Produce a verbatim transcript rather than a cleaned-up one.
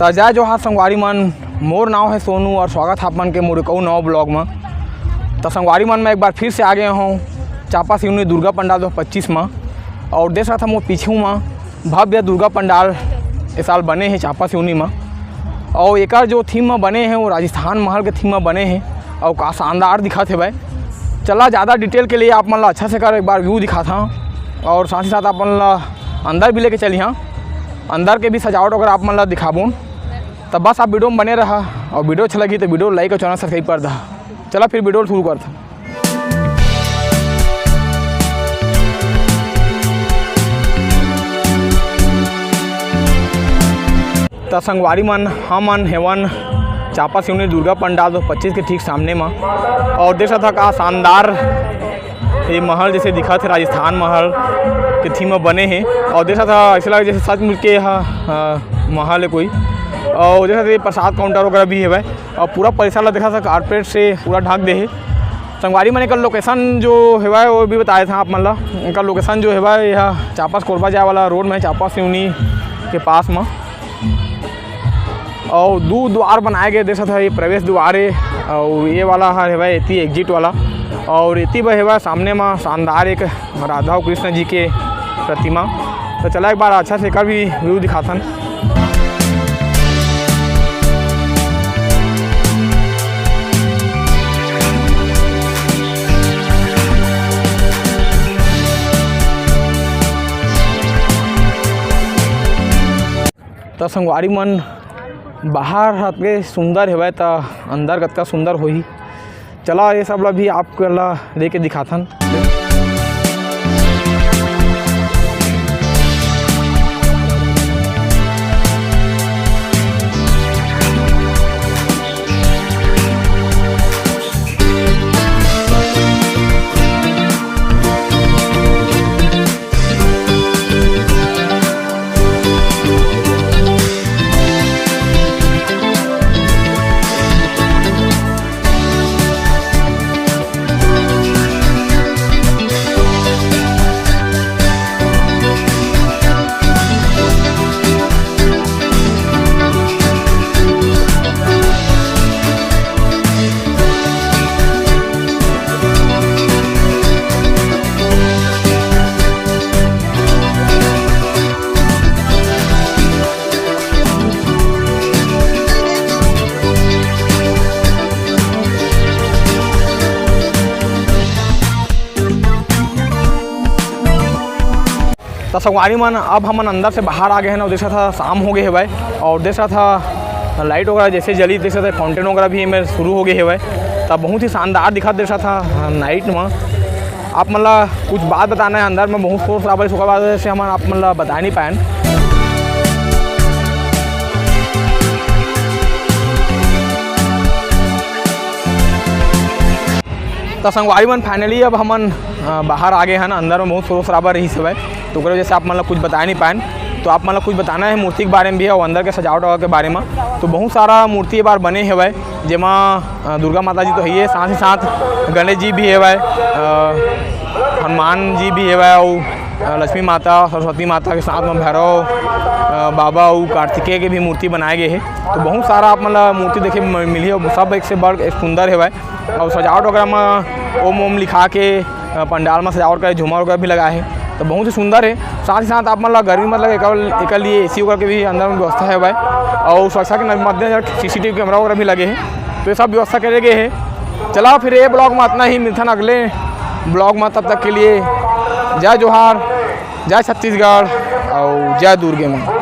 त जय जोहार संगवारी मन, मोर नाव हे सोनू और स्वागत हे आप मन के मोर एक अउ नवा vlog म। त संगवारी मन, मैं एक बार फिर से आ गया हूँ चांपा सिवनी दुर्गा पंडाल दो हज़ार पच्चीस म। और देख सकत हव मोर पीछू म भव्य दुर्गा पंडाल ए साल बने हे चांपा सिवनी म। और एकर जो theme म बने हे, वो राजस्थान महल के theme म बने हे। और का शानदार दिखत हे भाई। चला, ज़्यादा detail के लिए आप मन ला अच्छा से कर एक बार view दिखात हव और साथ ही साथ आप मन ला अंदर भी लेके चलिहां, अंदर के भी सजावट वगैरह आप मन ला दिखाबोन। त बस आप video म बने रहा और video अच्छा लगही त video like और channel subscribe कर दहा। चला फिर video शुरू करत हन। त संगवारी मन, हमन हेवन चांपा सिवनी दुर्गा पंडाल दो हज़ार पच्चीस के ठीक सामने म। और देख सकत हव का शानदार ये महल जैसे दिखत हे, राजस्थान महल के theme म बने हे। और देख सकत हव ऐसे लगे जैसे सचमुच के ह, अ, महल हे कोई। और देख सकत हव ये प्रसाद counter वगैरह भी हेवय। और पूरा परिसर ला देखत हव carpet से पूरा ढक दे हे। संगवारी मन, एकर location जो हेवय वो भी बताए था आप मन ला। एकर location जो हेवय, यह चांपा से कोरबा जाए वाला road में, चांपा सिवनी के पास म। और दू द्वार बनाए गए, देख सकत हव ये प्रवेश द्वार हे और ये वाला हर हेवय एती exit वाला। और एती बर हेवय सामने म शानदार एक राधा और कृष्ण जी के प्रतिमा। त चला एक बार अच्छा से एकर भी view दिखाथन। त संगवारी मन, बाहर ह अतके सुंदर हेवय, त अंदर कतका सुंदर होही। चला, ये सब ला भी आप ला लेके दिखाथन। त संगवारी मन, अब हमन अंदर से बाहर आ गए हन अउ देख सकत हव शाम हो गए हेवय अउ देख सकत हव light वगैरह जैसे जली, देख सकत हव fountain वगैरह भी एमे शुरू हो गए हेवय। त बहुत ही शानदार दिखत, देख सकत हव night म। आप मन ला कुछ बात बताना हे, अंदर म बहुत शोर शराबा रहिस, ओकर वजह से हमन आप मन ला बताए नइ पाएन। त संगवारी मन, finally अब हमन, अ, बाहर आ गए हन। अंदर म बहुत शोर शराबा रहिस हेवय, त ओकर वजह से आप मन ला कुछ बताए नइ पाएन। त आप मन ला कुछ बताना हे मूर्ति के बारे म भी अउ अंदर के सजावट वगैरह के बारे म। त बहुत सारा मूर्ति ए बार बने हेवय, जेमा, अ, दुर्गा माता जी तो हइये, साथ ही साथ गणेश जी भी हेवय, अ, हनुमान जी भी हेवय अउ, अ, लक्ष्मी माता, सरस्वती माता के साथ म भैरव, अ, बाबा अउ कार्तिकेय के भी मूर्ति बनाए गए हे। त बहुत सारा आप मन ला मूर्ति देखे म-, मिलही अउ सब एक से बढ़ के सुंदर हेवय। अउ सजावट वगैरह म ओम ओम लिखा के, अ, पंडाल म सजावट करे, झूमर वगैरह भी लगाए हे, त बहुत ही सुंदर हे। साथ ही साथ आप मन ला गर्मी मत लगे, एकर, एकर लिए AC वगैरह के भी अंदर म व्यवस्था हेवय। अउ सुरक्षा के मद्देनजर CCTV camera वगैरह भी लगे हे, त ये सब व्यवस्था करे गए हे। चला फिर ये vlog म अतना ही, मिलथन अगले vlog म, तब तक के लिए जय जोहार, जय छत्तीसगढ़ अउ जय दुर्गे माँ।